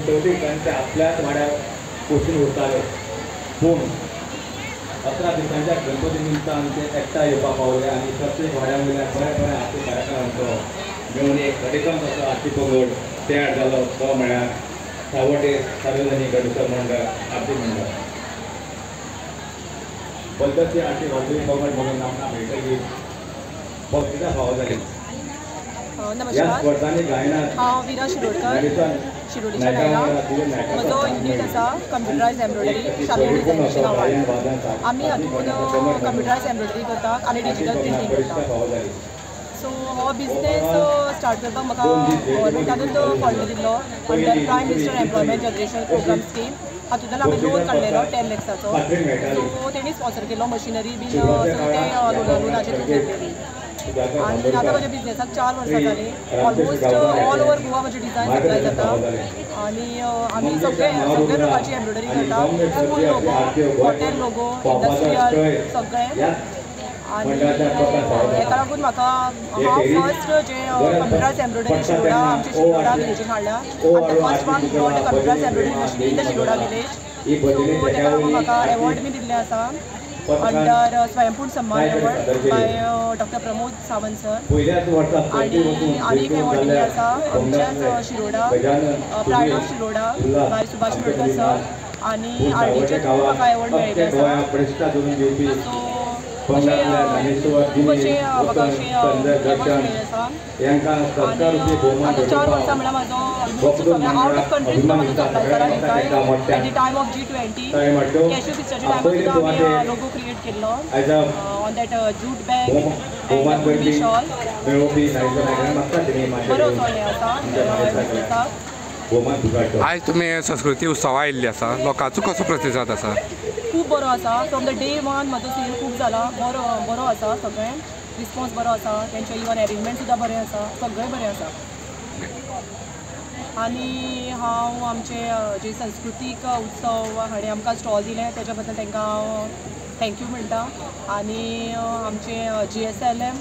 चवथीक ते आपल्याच वाड्यार पोसून उरताले. पूण 11 दिसांच्या गणपती निमतान ते एकठांय येवपाक पावले आनी प्रत्येक वाड्या वयल्यान बऱ्या बऱ्या आरती कलाकारांचो मेळून एक घडितम असो आरती पंगड तयार जालो. तो म्हळ्यार सावड्डे सार्वजनीक गणेशोत्सव मंडळ आरती मंडळ. पद्दती आरती वाजोवपी पंगड म्हणून नामना मेळटकीर बक्षिसां फावो जाली. नमस्कार, हांव विरा शिरोडकर, शिरोडीच्या आयला. म्हजो युनीट आसा कंप्युटरायज एम्ब्रॉयडरी, शालिनी डिझायनर्सच्या नांवान. आमी हातून कंप्युटरायज एम्ब्रॉयडरी करतात आनी डिजिटल प्रिंटींग करतात. सो हो बिजनेस स्टार्ट करपाक म्हाका गव्हर्मेंटानूच फंड दिल्लो under prime minister employment generation programme scheme. हातूंतल्यान आमी लोन काडलेलो 10 लॅक्साचो. सो तेणी स्पॉन्सर केल्लो, मशिनरी बीन सगळें ते लोनाचेर घेतलेली. आनी आतां म्हज्या बिजनेसाक 4 वर्सां जालीं. ऑलमोस्ट ऑल ओवर गोवा म्हजे डिझायन सप्लाय जाता आनी आमी सगळे सगळे प्रकारची एम्ब्रॉयडरी करता. School logo, hotel logo, industrial सगळें. आनी हेका लागून म्हाका हांव फर्स्ट जे कंप्युटरायज एम्ब्रॉयडरी शिरोडा आमच्या शिरोडा विलेजीन हाडल्या. आनी first one brought computerise embroidery machine in the Shiroda village. So तेका लागून म्हाका एवॉर्ड बी दिल्ले आसा under Swayampurna Samman award by doctor Pramod Sawant sir. आनी आनी एक एवॉर्ड दिल्ले आसा आमच्याच Shiroda, pride of Shiroda by Subhash Shirodkar sir. आनी आरटीचे थ्रू म्हाका एवॉर्ड मेळिल्ले आसा. सो अशें खूब अशें म्हाका अशें एवॉर्ड मेळिल्ले आसा. आनी आतां 4 वर्सां म्हळ्यार म्हाजो ऑलमोस्ट सगळें आउट ऑफ कंट्री सुद्दां म्हाजो सप्लाय जाला design. At the time of G20 cashew फिस्टाच्या टायमार सुद्दां आमी लोगो क्रिएट केल्लो on that jute bag and Kunbi shawl. बरो असो हें आसा बिजनेसाक. आयज तुमी संस्कृती उत्सवा आयिल्ली आसा, लोकांचो कसो प्रतिसाद आसा? खूब बरो आसा. फ्रॉम the day one म्हजो सेल खूब जाला, बरो बरो आसा, सगळें रिस्पॉन्स बरो आसा तेंचे, इवन एरेंजमेंट सुद्दां बरें आसा, सगळें बरें आसा. आनी हांव आमचे जे संस्कृतीक उत्सव हाणें आमकां स्टॉल दिलें तेच्या बद्दल तांकां हांव thank you म्हणटा. आनी आमचे GSLM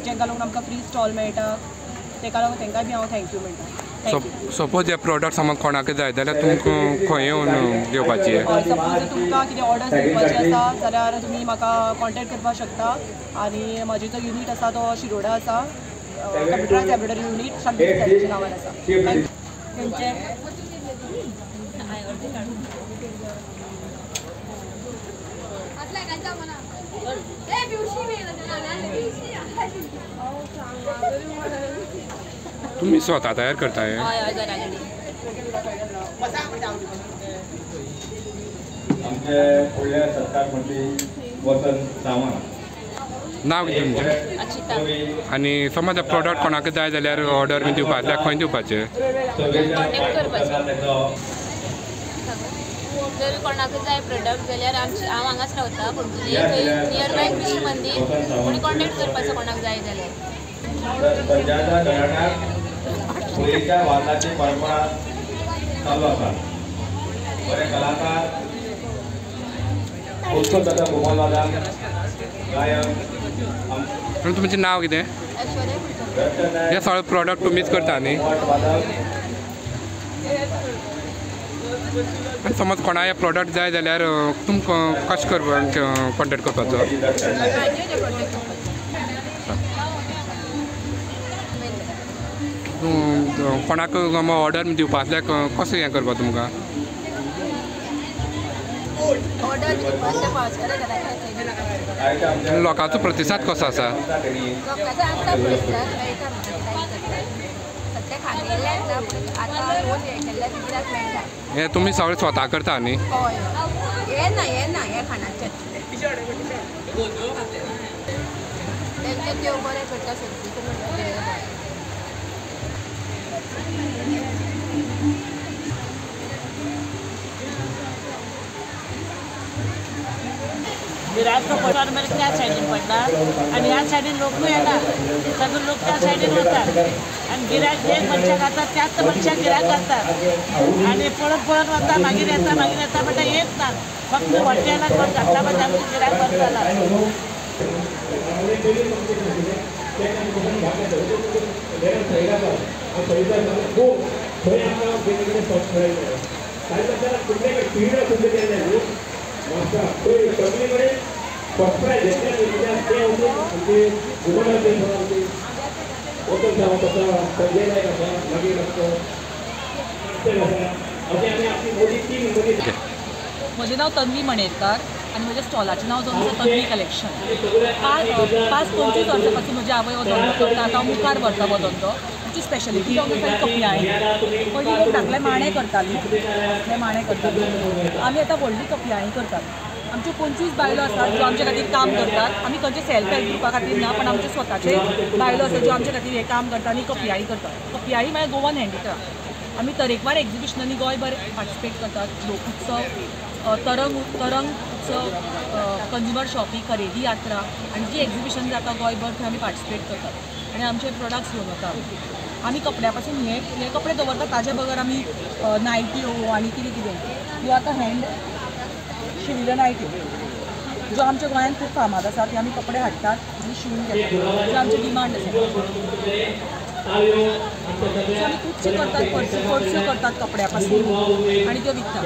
जेंका लागून आमकां फ्री स्टॉल मेळटा तेका लागून तांकां बी हांव thank you म्हणटा. सपोज हे प्रोडक्ट समज कोणाक जाय जाल्यार तुमकां खंय येवन घेवपाची? सपोज तुमकां कितें ऑर्डर्स दिवपाची आसा जाल्यार तुमी म्हाका कॉन्टेक्ट करपाक शकता. आनी म्हजो जो युनीट आसा तो शिरोडा आसा, कंप्युटरायज एम्ब्रॉयडरी युनीट शालिनी डिझायनर्सच्या नांवान आसा. तुम्ही स्वतः तयार करताय? आमचे फुडले सरकार मंत्री वसंत सावंत. नाव कितें तुमचें? आनी समज प्रोडक्ट कोणाक जाय जाल्यार ऑर्डर बी दिवपाक जाल्यार खंय दिवपाचें? जर कोणाक जाय प्रोडक्ट जाल्यार आमची हांव हांगाच रावता पणजे, थंय नियर बाय कृष्ण मंदीर, कोणी कॉन्टेक्ट करपाचो कोणाक जाय जाल्यार. सध्याच्या घराण्यात होळीच्या वादाची परंपरा चालू आसा. बरे कलाकार उत्सव जाता घुमट वादन गायन. तुमचें नांव कितें? हे सगळे प्रोडक्ट तुमीच करता न्ही? आनी समज कोणाक हे प्रोडक्ट जाय जाल्यार तुमकां कशें करपाक कॉन्टेक्ट करपाचो? कोणाक ऑर्डर दिवपा आसल्यार कशें हें करपा तुमकां? लोकांचो प्रतिसाद कसो आसा? हे तुमी सगळें स्वता करता न्ही? विराटचो पडला म्हणजे त्या सायडीन पडला आनी ह्या सायडीन लोकूय येना, सगळे लोक त्या सायडीन वतात आनी गिरायक जे मनशाक खाता त्याच मनशाक गिरायक घालतात आनी पळोवन पळोवन वता, मागीर येता मागीर येता म्हणटा येत ना, फक्त हॉटेलाक कोण घातला म्हणजे आमकां गिरायक बरें जाला. थंय आमकां वेगवेगळे शॉप्स मेळयले. ताजे कुठले पिढ्या कुठले केले म्हापसा थंय सगळे कडेन फर्स्ट प्रायज घेतले ते वचून आमचे गुगलाचेर आमचे वचून सावंत आसा, संजय नायक आसा, मागीर आसा आसा अशें आमी आपली मोदी तीन मनीस. म्हजें नांव तन्वी मणेरकर आनी म्हज्या स्टॉलाचें नांव जावन आसा तन्वी कलेक्शन. 25 वर्सां पासून म्हजी आवय हो धंदो करता, आतां हांव मुखार व्हरता हो धंदो. आमची स्पेशलिटी जावन आसा कपयाळी. पयलीं लोक धाकले माणे करताली, धाकले माणे करताली, आमी आतां व्हडली कपयाळी करतात. आमच्यो 25 बायलो आसात ज्यो आमचे खातीर काम करतात. आमी खंयचे सेल्फ हेल्प ग्रुपा खातीर ना, पण आमचे स्वताचे बायलो आसात ज्यो आमचे खातीर हें काम करतात आनी कपयाळी करतात. कपयाळी म्हळ्यार गोवन हँडीक्राफ्ट. आमी तरेकवार एग्जिबिशनांनी गोंयभर पार्टिसिपेट करतात. लोकोत्सव, तरंग उत्सव, कंज्युमर शॉपिंग, खरेदी यात्रा आनी जी एग्जिबिशन जाता गोंयभर थंय आमी पार्टिसिपेट करतात आनी आमचे प्रोडक्ट्स घेवन वता. आमी कपड्या पासून हे कपडे दवरतात, ताजे बगर आमी नायट्यो आनी कितें कितें ह्यो आतां हँड शिविल्ल्यो नायट्यो ज्यो आमच्या गोंयांत खूब फामाद आसा, ते आमी कपडे हाडटात आनी शिवून घेतात, ज्यो आमची डिमांड आसा. सो आमी खुबशे करतात, पर्स्यो करतात कपड्या पासून आनी त्यो विकतात.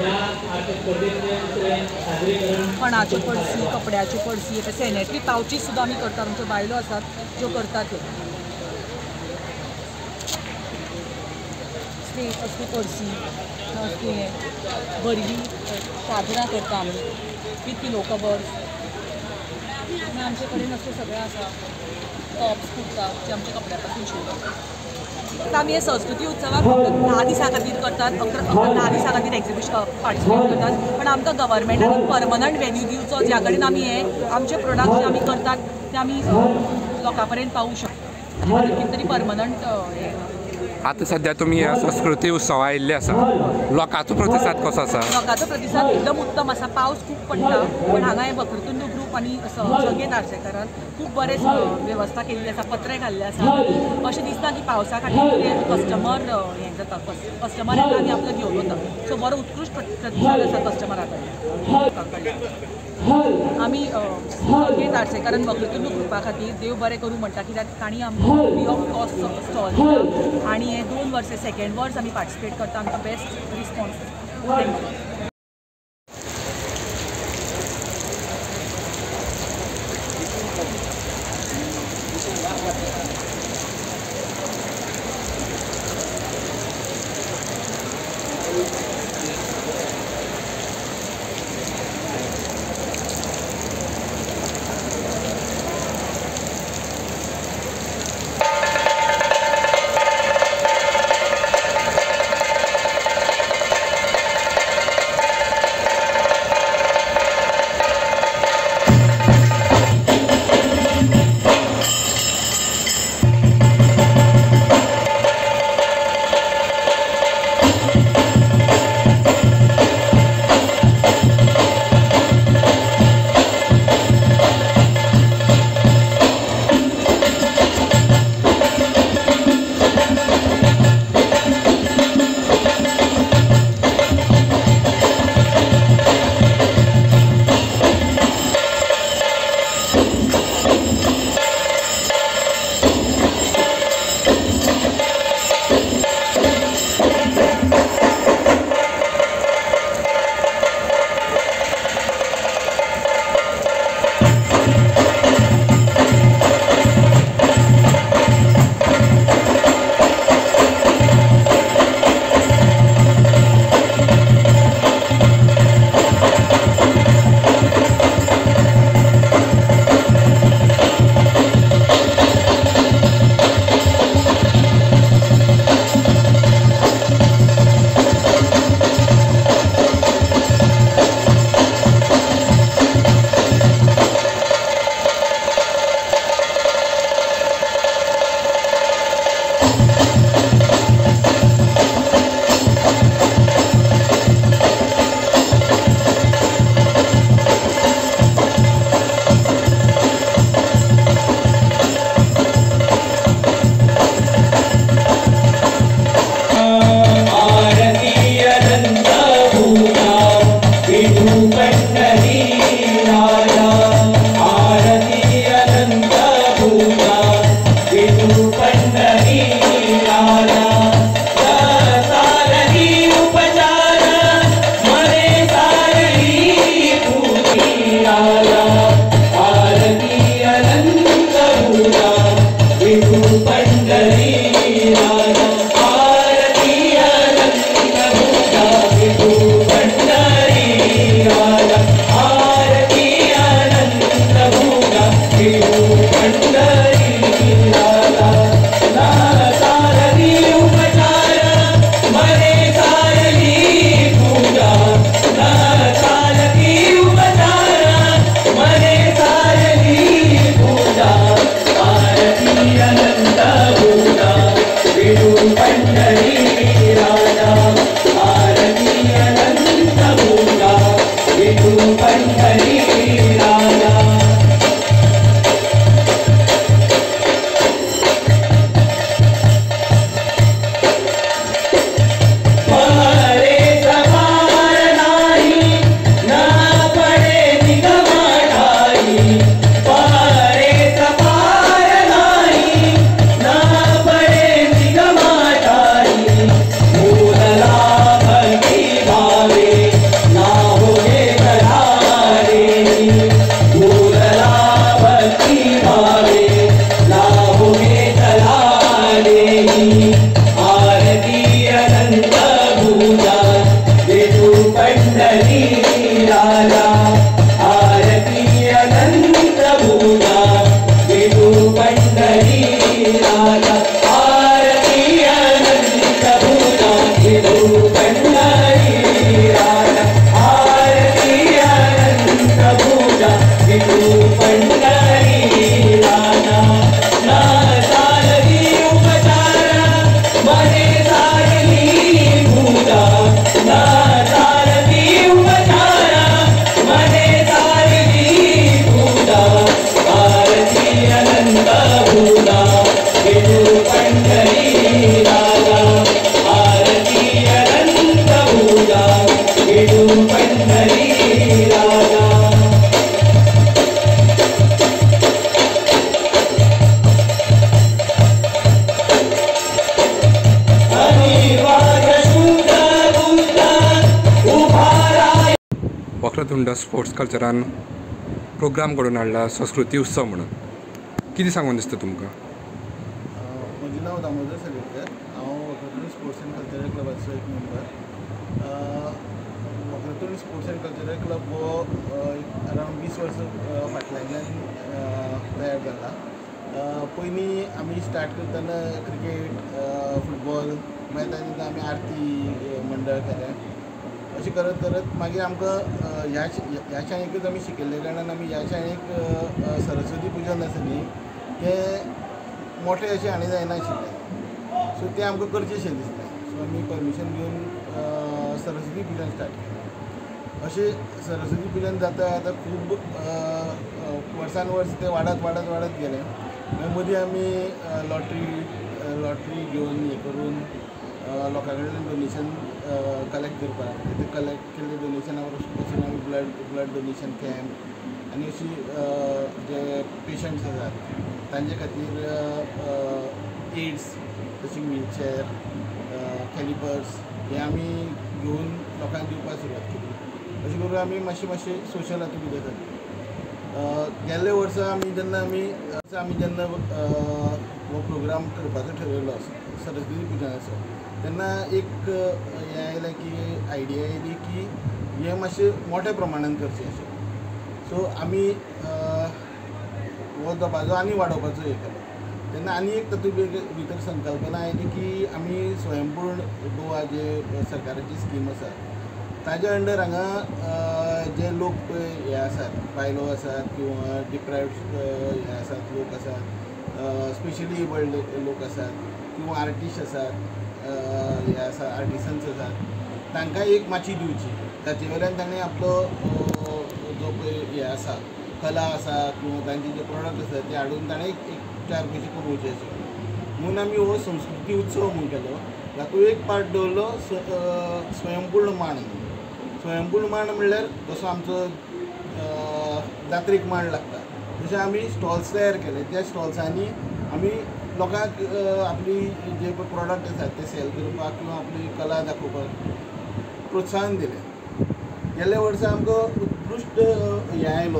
खणाच्यो पर्सी, कपड्याच्यो पर्सी, सॅनेटरी पावची सुद्दां आमी करतात. आमच्यो बायलो आसात ज्यो करतात त्यो असली पर्सी, असली भरली चादरां करता आमी विथ पिलो कवर्स. आनी आमचे कडेन असलें सगळें आसा. टॉप्स, कुर्ता जे आमच्या कपड्या पासून शिवतात. आतां आमी हे संस्कृती उत्सवाक 10 दिसां खातीर करतात, 11-10 दिसां खातीर एग्जिबिशन पार्टिसिपेट करतात. पण आमकां गव्हर्मेंटान परमनंट व्हेन्यू दिवचो ज्या कडेन आमी हे आमचे प्रोडक्ट जे आमी करतात ते आमी लोकां पर्यंत पावूंक शकता. कितें तरी परमनंट हें. आतां सद्या तुमी ह्या संस्कृती उत्सवा आयिल्ले आसा, लोकांचो प्रतिसाद कसो आसा? लोकांचो प्रतिसाद एकदम उत्तम आसा. पावस खूब पडटा पण हांगा हे वक्रतुंड ग्रूप आनी संगीत आर्सेकारान खूब बरें वेवस्था केल्ली आसा, पत्रे घाल्ले आसा. अशें दिसता की पावसा खातीर कस्टमर हें जाता, कस्टमर येता आनी आपलो घेवन वता. सो बरो उत्कृश्ट प्रतिसाद आसा कस्टमरा कडल्यान. आमी संगीत आर्सेकारान वक्रतुंड ग्रुपा खातीर देव बरें करूं म्हणटा, कित्याक तांणी आमकां फ्री ऑफ कॉस्ट स्टॉल दिला आनी हे 2 वर्स सेकेंड वर्स आमी पार्टिसिपेट करता. आमकां best response. Thank you. Vakratund sports कल्चरान प्रोग्राम घडोवन हाडला संस्कृती उत्सव म्हणून, कितें सांगून दिसता तुमकां? म्हजें नांव दामोदर सलगेकर, हांव वक्रतुंड स्पोर्ट्स एंड कल्चरल क्लबाचो एक member. Vakratunda sports and cultural club हो अरावंड 20 वर्सां फाटल्यान तयार जाला. पयलीं आमी स्टार्ट करतना क्रिकेट, फुटबॉल, मागीर ताजे नंतर आमी आरती मंडळ केलें. अशें करत करत मागीर आमकां ह्या शाळेकच आमी शिकिल्ल्या कारणान आमी ह्या शाळेक सरस्वती पुजन आसा न्ही तें मोठें अशें हाणें जायनाशिल्लें, सो तें आमकां करचेंशें दिसलें. सो आमी परमिशन घेवन सरस्वती पुजन स्टार्ट केलें. अशें सरस्वती पुजन जाता आतां खूब वर्सान वर्स तें वाडत वाडत वाडत गेलें. मागीर मदीं आमी लॉटरी घेवन हें करून लोकां कडल्यान डोनेशन कलेक्ट करपाक लागले. ते कलेक्ट केल्ले डोनेशना पसून आमी ब्लड डोनेशन कॅम्प आनी अशी जे पेशंट्स आसात तांचे खातीर एड्स जशी व्हीलचॅर, कॅलिपर्स हे आमी घेवन लोकांक दिवपाक सुरवात केली. अशें करून आमी मातशें मातशें सोशल हातूंत भितर जाली. गेल्ले वर्सा आमी जेन्ना हो प्रोग्राम करपाचो ठरयलो सरस्वती पुजनाचो, तेन्ना एक हें आयलें की आयडिया आयली की हें मातशें मोठ्या प्रमाणान करचें अशें. सो आमी हो दबाजो आनी वाडोवपाचो हें केलो. तेन्ना आनी एक तातूंत भितर संकल्पना आयली की आमी स्वयंपूर्ण गोवा जे सरकाराची स्कीम आसा ताज्या अंडर हांगा जे लोक पळय हे आसात, बायलो आसात किंवा डिप्रायव्ड हे आसात लोक आसात, स्पेशली एबल्ड लोक आसात किंवा आर्टिस्ट आसात, हे आसा आर्टिसन्स आसात, तांकां एक माची दिवची. ताचे वयल्यान ताणें आपलो जो पळय हे आसा कला आसा किंवा तांचे जे प्रोडक्ट आसा ते हाडून ताणें एक 4 पयशे कमोवचे अशें म्हणून आमी हो संस्कृती उत्सव म्हूण केलो. तातूंत एक पार्ट दवरलो स्वयंपूर्ण मांड. स्वयंपूर्ण मांड म्हणल्यार जसो आमचो जात्रेक मांड लागता तशें आमी स्टॉल्स तयार केले. त्या स्टॉल्सांनी आमी लोकांक आपली जे प्रोडक्ट आसात ते सेल करपाक किंवा आपली कला दाखोवपाक प्रोत्साहन दिलें. गेल्ल्या वर्सा आमकां उत्कृश्ट हें आयलो,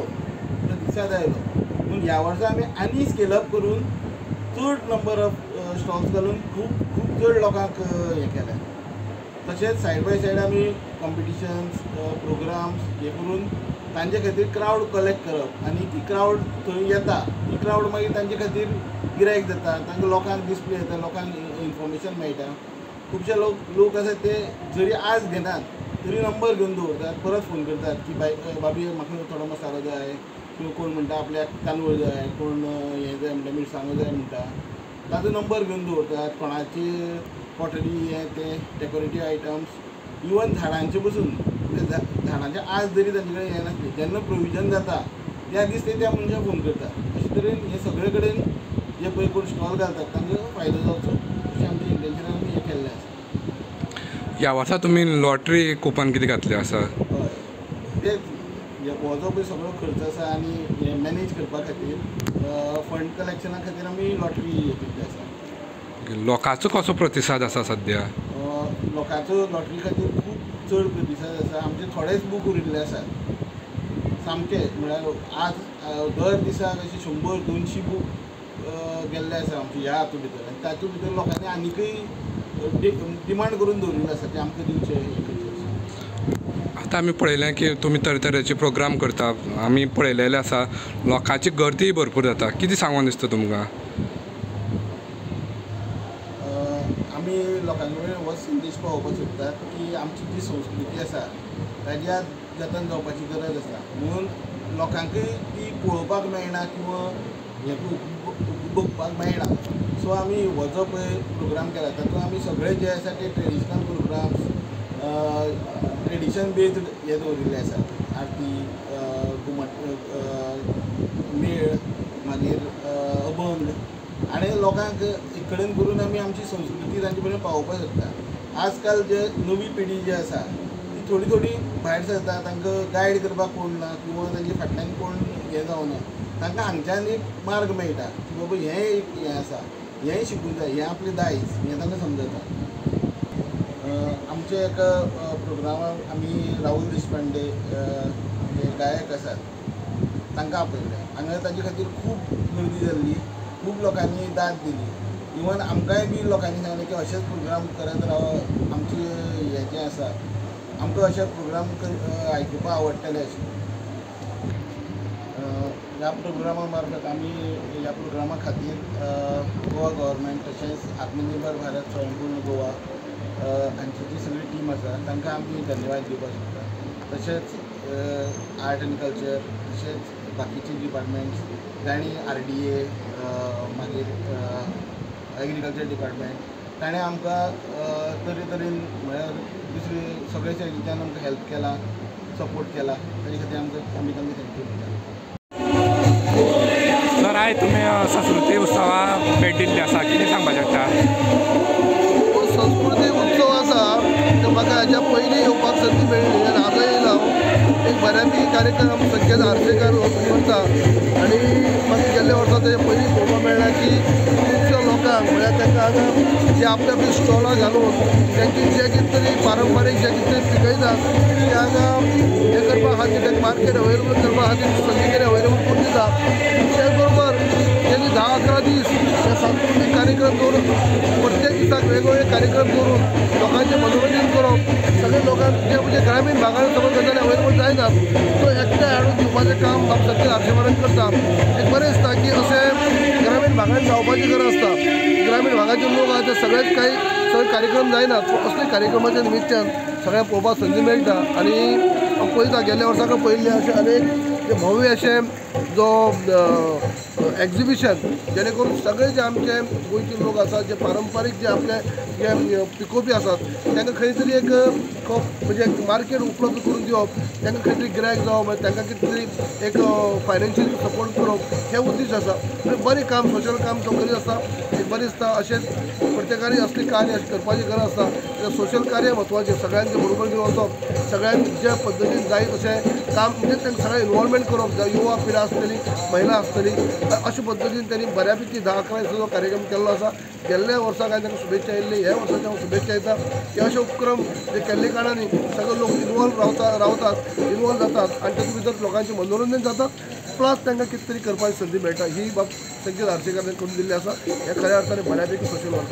प्रतिसाद आयलो. पूण ह्या वर्सा आमी आनी स्केल अप करून चड नंबर ऑफ स्टॉल्स घालून खूब खूब चड लोकांक हें केलें. तशेंच सायड बाय सायड आमी कॉम्पिटिशन्स, प्रोग्राम्स हे करून तांचे खातीर क्रावड कलेक्ट करप आनी ती क्रावड थंय येता, ती क्रावड मागीर तांचे खातीर गिरायक जाता, तांकां लोकांक डिस्प्ले येता, लोकांक इन्फॉर्मेशन मेळटा. खुबशे लोक आसात ते जरी आज घेनात तरी नंबर घेवन दवरतात, परत फोन करतात की बाय बाबी म्हाका थोडो मसालो जाय, किंवा कोण म्हणटा आपल्याक तांदूळ जाय, कोण हें जाय म्हणटा, मिरसांगो जाय म्हणटा, ताजो नंबर घेवन दवरतात. कोणाची पॉटरी हें तें डेकोरेटीव आयटम्स, इवन झाडांचे पसून, झाडांचे आज जरी तांचे कडेन हें नासलें, जेन्ना प्रोविजन जाता त्या दीस ते त्या मनशाक फोन करतात. अशे तरेन हे सगळे कडेन जे पळय कोण स्टॉल घालतात तांचो फायदो जावचो अशें आमचें इंटेन्शन आमी हें केल्लें आसा. ह्या वर्सा तुमी लॉटरी कुपन कितें घातलें आसा? हय, तेच हो जो पळय सगळो खर्च आसा आनी हें मॅनेज करपा खातीर फंड कलेक्शना खातीर आमी लॉटरी हें केल्ली आसा. लोकांचो कसो प्रतिसाद आसा सद्या? लोकांचो लॉटरी खातीर खूब चड प्रतिसाद आसा. आमचे थोडेच बूक उरिल्ले आसात सामके, म्हळ्यार आज दर दिसाक अशे 100-200 बूक गेल्ले आसा आमचे ह्या हातूंत भितर. आनी तातूंत भितर लोकांनी आनिकूय डिमांड करून दवरिल्ले आसा ते आमकां दिवचे हें करचें. आतां आमी पळयलें की तुमी तरेतरेचे प्रोग्राम करता, आमी पळयलेले आसा, लोकांची गर्दीय भरपूर जाता, कितें सांगून दिसता तुमकां? आमी लोकां कडेन हो संदेश पावोवपाक सोदतात की आमची जी संस्कृती आसा ताजी आज जतन जावपाची गरज आसा, म्हणून लोकांकय ती पळोवपाक मेळना किंवा हें उपभोगपाक मेळना. सो आमी हो जो पळय प्रोग्राम केला तातूंत आमी सगळे जे आसा ते ट्रेडिशनल प्रोग्राम्स, ट्रेडिशन बेज्ड हे दवरिल्ले आसात. आरती, घुमट, मेळ, मागीर अभंग, आनी लोकांक एक कडेन करून आमी आमची संस्कृती तांचे पर्यंत पावोवपाक शकता. आजकाल जे नवी पिढी जी आसा ती थोडी थोडी भायर सरता, तांकां गायड करपाक कोण ना किंवा तांचे फाटल्यान कोण हें जावना, तांकां हांगच्यान एक मार्ग मेळटा की बाबा हें एक हें आसा, हेंय शिकूंक जाय, हें आपलें दायज, हें तांकां समजता. आमच्या एका प्रोग्रामाक आमी राहुल देशपांडे जे गायक आसात तांकां आपयल्ले. हांगा ताजे खातीर खूब गर्दी जाल्ली, खूब लोकांनी दाद दिली. इवन आमकांय बी लोकांनी सांगलें की अशेंच प्रोग्राम करत राव, आमचे हें जें आसा आमकां अशे प्रोग्राम आयकुपाक आवडटले अशें. ह्या प्रोग्रामा मार्फत आमी ह्या प्रोग्रामा खातीर गोवा गव्हर्मेंट तशेंच आत्मनिर्भर भारत स्वयंपूर्ण गोवा हांची जी सगळी टीम आसा तांकां आमी धन्यवाद दिवपाक सोदता. तशेंच आर्ट एंड कल्चर तशेंच बाकीचे डिपार्टमेंट्स जांणी RDA मागीर एग्रीकल्चर डिपार्टमेंट ताणें आमकां तरेतरेन म्हळ्यार दुसरे सगळे सायडीच्यान आमकां हेल्प केला, सपोर्ट केला. ताजे खातीर आमकां आमी तांकां thank you म्हणटा. सर, आयज तुमी संस्कृती उत्सवाक भेट दिल्ली आसा, कितें सांगपाक शकता? संस्कृती उत्सव आसा तो म्हाका हाज्या पयलीं येवपाक संदी मेळ्ळी आनी आतां येयला हांव. एक बऱ्यापैकी कार्यक्रम संकेत आर्सेकार करता आनी म्हाका गेल्ल्या वर्सा तेजे पयलीं पळोवपाक मेळ्ळा की खुबश्या लोकांक म्हळ्यार तांकां हांगा जे आपले आपली स्टॉलां घालून तांची जे कितें तरी पारंपारीक जे कितें तरी पिकयतात ते हांगा हें करपा खातीर तांकां मार्केट अवेलेबल करपा खातीर सगळी कडेन अवेलेबल करून दिता. त्याच बरोबर त्यांनी 10-11 दीस हे सांस्कृतीक कार्यक्रम दवरून प्रत्येक दिसाक वेगवेगळे कार्यक्रम दवरून लोकांचें मनोरंजन करप, सगळे लोकांक जे म्हणजे ग्रामीण भागान सगळे गजाली अवेलेबल जायनात तो एकठांय हाडून दिवपाचें काम संकेत आर्सेकारान करता. एक बरें दिसता की अशें ग्रामीण भागान जावपाची गरज आसता. ग्रामीण भागाचे लोक आहा ते सगळेच कांय सगळे कार्यक्रम जायनात, पूण असले कार्यक्रमाच्या निमित्तान सगळ्यांक पळोवपाक संदी मेळटा. आनी हांव पळयता गेल्ल्या वर्साक पळयल्ले अशे अनेक जे भव्य अशें जो एक्झिबिशन जेणे करून सगळे जे आमचे गोंयचे लोक आसात जे पारंपारीक जे आपले जे पिकोवपी आसात तांकां खंय तरी एक म्हणजे मार्केट उपलब्ध करून दिवप, तांकां खंय तरी गिरायक जावप, मागीर तांकां कितें तरी एक फायनान्शियल सपोर्ट करप हें उद्देश आसा. आनी बरें काम सोशल काम तो करीत आसता, एक बरें दिसता. अशेंच प्रत्येकान असली कार्य अशें करपाची गरज आसता. सोशल कार्य म्हत्वाचें, सगळ्यांचे बरोबर घेवन वचप, सगळ्यांक ज्या पद्दतीन जाय तशें काम म्हणजे तांकां सगळें इनवॉल्वमेंट करप, जावं युवा पिढा आसतली, महिला आसतली, अशे पद्दतीन त्यांनी बऱ्यापैकी 10-11 दिसांचो कार्यक्रम केल्लो आसा. गेल्ल्या वर्साक हांवें तांकां शुभेच्छा दिल्ली, ह्या वर्साच्या हांव शुभेच्छा दिता. हे अशे उपक्रम जे केल्ले कारणान सगळे लोक इनवॉल्व रावतात, इनवॉल्व जातात आनी तातूंत भितर लोकांचें मनोरंजन जाता, प्लस तांकां कितें तरी करपाची संदी मेळटा. ही बाब संकेत आर्सेकारान करून दिल्ली आसा. हें खऱ्या अर्थान बऱ्यापैकी सोशल वर्क.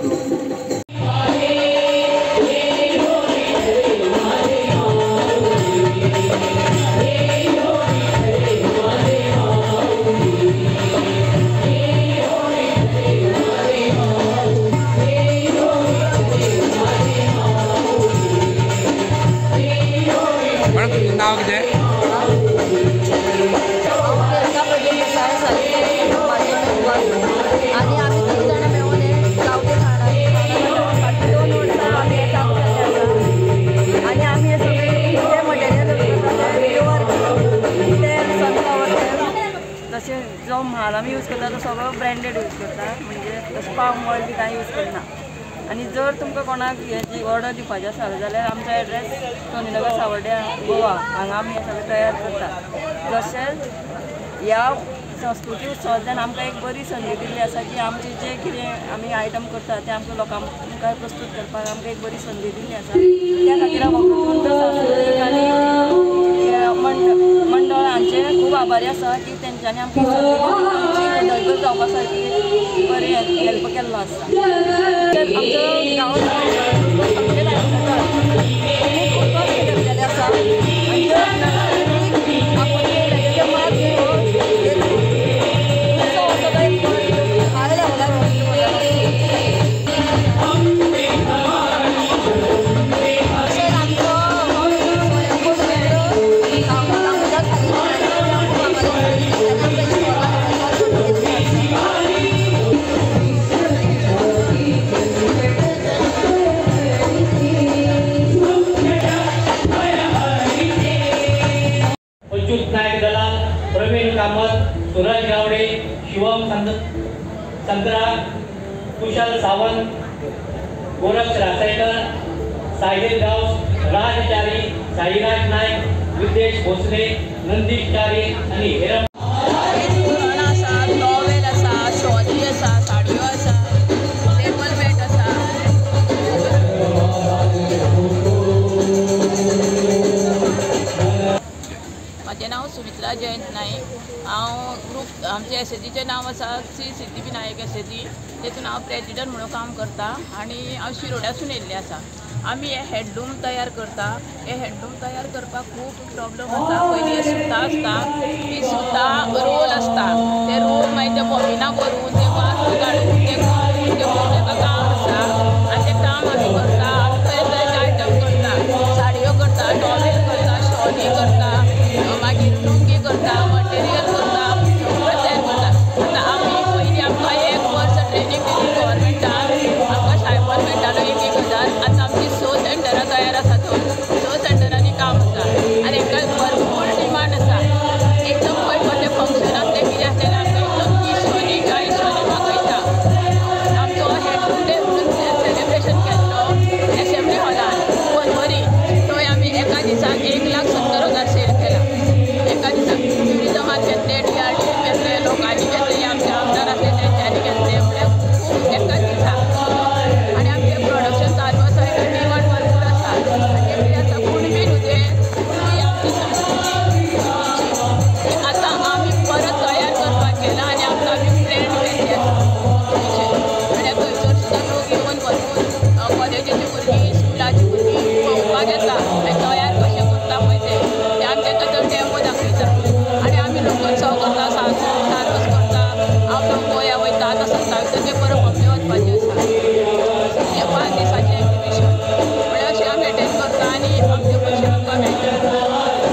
नाव कितें? आनी आमी तीग जाणां मेळून हें गांवठी खाणां 2 वर्सां आमी हें काम केल्लें आसा. आनी आमी हें सगळें जें मटेरियल करता तें प्युअर तेल, सनफ्लावर तेल, तशें जो म्हाल आमी यूज करता तो सगळो ब्रँडेड यूज करता, म्हणजे तशें पाम ऑयल बी कांय यूज करना. आनी जर तुमकां कोणाक हेजी ऑर्डर दिवपाची आसा जाल्यार आमचो एड्रेस सोनीनगर सावर्ड्या गोवा हांगा आमी हें सगळें तयार करता. तशेंच ह्या संस्कृती उत्सवांतल्यान आमकां एक बरी संदी दिल्ली आसा की आमचे जे कितें आमी आयटम करता ते आमकां लोकां मुखार प्रस्तूत करपाक आमकां एक बरी संदी दिल्ली आसा. त्या खातीर हांव वक्रतुंड सांस्कृतीक आनी मंडळ हांचे खूब आभारी आसा की तेंच्यांनी आमकां संदी दिली, आमची उदरगत जावपा सारकी बरी हेल्प केल्लो आसा. आमचो गांव संकेत आर्सेकार खूब कश्ट घेतलेले आसा आनी आपूण तेजें मात उत्सव असो एक हाय लेवलार तशेंच आमचो स्वयंपूर्ण मित्र दामोदर सालीकर अच्युत नायक दलाल, प्रवीण कामत, सूरज गावडे, शिवम संत्रा, कुशल सावंत, गोरक्ष रासयकर, साहिल गांवस, राज च्यारी, साईराज नायक, विद्येश भोसले, नंदीश च्यारी आनी हेरम. आसा, टॉवेल आसा, शॉली आसा, साडयो आसा, टेबल मॅट आसा. म्हजें नांव आमचे एसएचजीचें नांव आसा श्री सिद्धीविनायक एसएचजी. तेतून हांव प्रेजिडंट म्हणून काम करता आनी हांव शिरोड्यासून येयल्लें आसा. आमी हे हँडलूम तयार करता. हे हँडलूम तयार करपाक खूब प्रॉब्लम आसा. पयलीं सुतां आसता, ती सुतां रोल आसता, ते रोल मागीर ते बॉबिना करून ते वास काडून ते करून ते खूब ताका काम आसा आनी तें काम आमी करता. आमी तरेतरेचे आयटम करता, साडयो करता, टॉवेल करता, शॉली करता, मागीर लुंगी करता, मटेरियल करता, सगळें तयार करता. आतां आमी पयलीं आमकां एक वर्स ट्रेनींग दिली गव्हर्मेंटान, आमकां स्टायपंड मेळटालो 1,000. आतां आमची 6 सेंटरां तयार आसा, थंय 6 सेंटरांनी काम आसा आनी हांकां भरपूर डिमांड आसा. एकदम खंय कसलें फंक्शन आसलें कितें आसलें जाल्यार आमकां एकदम 30 शॉली 40 शॉली मागयता. आमचो हँडलूम डे म्हणून सेलिब्रेशन केल्लो एसेंब्ली हॉलान पर्वरी, थंय आमी एका दिसाक 1,70,000 सेल केला. एका दिसाक ट्युरिजमान घेतले, DRDN घेतले, लोकांनी घेतले, आमचे आमदार आसले तेंच्यांनी घेतले, म्हळ्यार खूब एका दिसाक. आनी आमचें प्रोडक्शन चालू आसा, हेका डिमांड भरपूर आसा. आनी कितें आसा, कुणबी न्हू तें, कुणबी आमची संस्कृती ती आतां आमी परत तयार करपाक गेला आनी आमकां आमी प्लॅन केल्ले आसा कुणबीचेर. आनी थंयसर सुद्दां लोक येवन भरपूर कॉलेजीची भुरगीं, स्कुलाची भुरगीं पळोवपाक येता आनी तयार कशें करता पळय तें आमी तांकां तो डेमो दाखयता. आनी आमी लोकोत्सव करता, सारोस करता, आउट ऑफ गोवा वयता. आतां 27 तारखेर परत बॉम्बे वचपाचें आसा. हें 5 दिसाचें एग्जिबिशन म्हळ्यार अशें आमी एटेंड करता आनी आमचे पयशे आमकां मेळटा.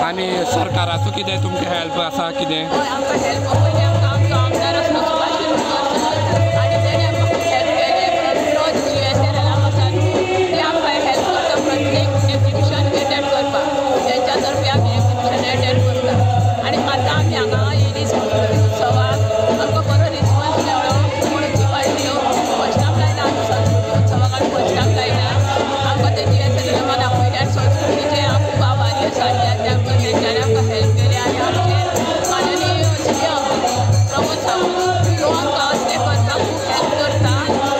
आनी सरकाराचो कितें तुमकां हेल्प आसा कितें? हय, आमकां हेल्प पयलीं आमकां आमचो आमदार आसलो सुभाष शिरोडकर सर, आनी तेणें आमकां खूब हेल्प केलें. प्लस GSRL आसा न्हू, ते आमकां हेल्प करता प्रत्येक एग्जिबिशन एटेंड करपाक. तेंच्या तर्फे आमी एग्जिबिशन एटेंड करता. आनी आतां आमी हांगा येयली संस्कृती उत्सवाक, आमकां बरो रिस्पॉन्स मेळ्ळो, वळखी वाडल्यो. फर्स्ट टायम लायला आमी संस्कृती उत्सवाक, आमी फर्स्ट टायम लायला. आमकां ते GSRL आपयले आनी संस्कृतीचे हांव खूब आभारी आसा कित्याक ते आमकां तेंच्यांनी आमकां हेल्प केली. आनी आमचे माननीय CM Pramod Sawant तो आमकां असलें करपाक खूब हेल्प करता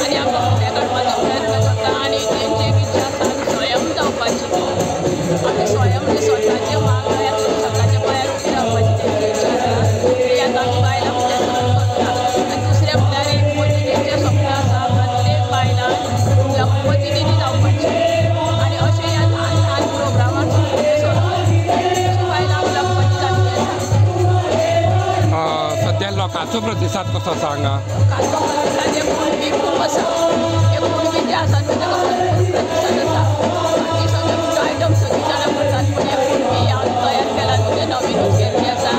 आनी आमकां फुडें काडपाचो प्रयत्न करता. आनी तेंची एक इच्छा आसा आमी स्वयं जावपाची, आमी स्वयं म्हणजे स्वताचे माग तयार करून स्वताच्या पांयार उबी रावपाची तेंची इच्छा आसा. ती आतां आमी बायलां फुडें सरून करता. आनी दुसरें म्हळ्यार एक मोदीजींचें स्वप्न आसा प्रत्येक बायलान लखपती दिदी जावपाची. आनी अशें ह्या ल्हान ल्हान प्रोग्रामाक फुडें सरून अशी बायलां लखपती जाल्ली आसा. सद्या लोकांचो प्रतिसाद कसो आसा हांगा? लोकांचो प्रतिसाद हे कुणबी खूब आसा. हे कुणबी जे आसा न्हू ताका भरपूर प्रतिसाद आसा. बाकी सगळे आयटम सगळीं जाणां करतात, पूण हे कुणबी हांवें तयार केला न्हू तें नवीनूच केल्लें आसा.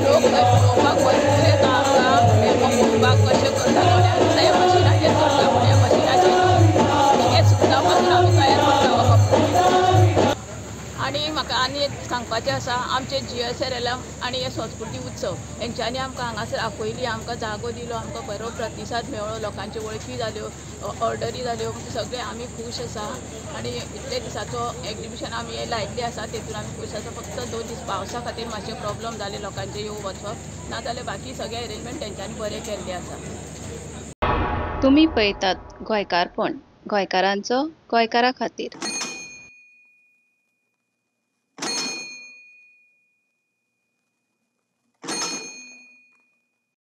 लोक थंय पळोवपाक भरपूर येता आमकां, हें पळोवपाक कशें करता. थोडे हे मशिनाचेर करता, पूण हे मशिनाचेर न्हू, हे सुतां पासून आमी तयार करता हो कपडो. आनी म्हाका आनी एक सांगपाचें आसा, आमचे GSRL आनी हे संस्कृती उत्सव हेंच्यांनी आमकां हांगासर आपयली, आमकां जागो दिलो, आमकां बरो प्रतिसाद मेळ्ळो, लोकांच्यो वळखी जाल्यो, ऑर्डरी जाल्यो, सगळें आमी खूश आसा. आनी इतले दिसाचो एग्जिबिशन आमी हे लायिल्लें आसा तेतून आमी खूश आसा. फक्त 2 दीस पावसा खातीर मातशें प्रॉब्लम जाले लोकांचें येवं वचप, नाजाल्यार बाकी सगळें एरेंजमेंट तेंच्यांनी बरें केल्लें आसा. तुमी पळयतात गोंयकारपण, गोंयकारांचो गोंयकारा खातीर.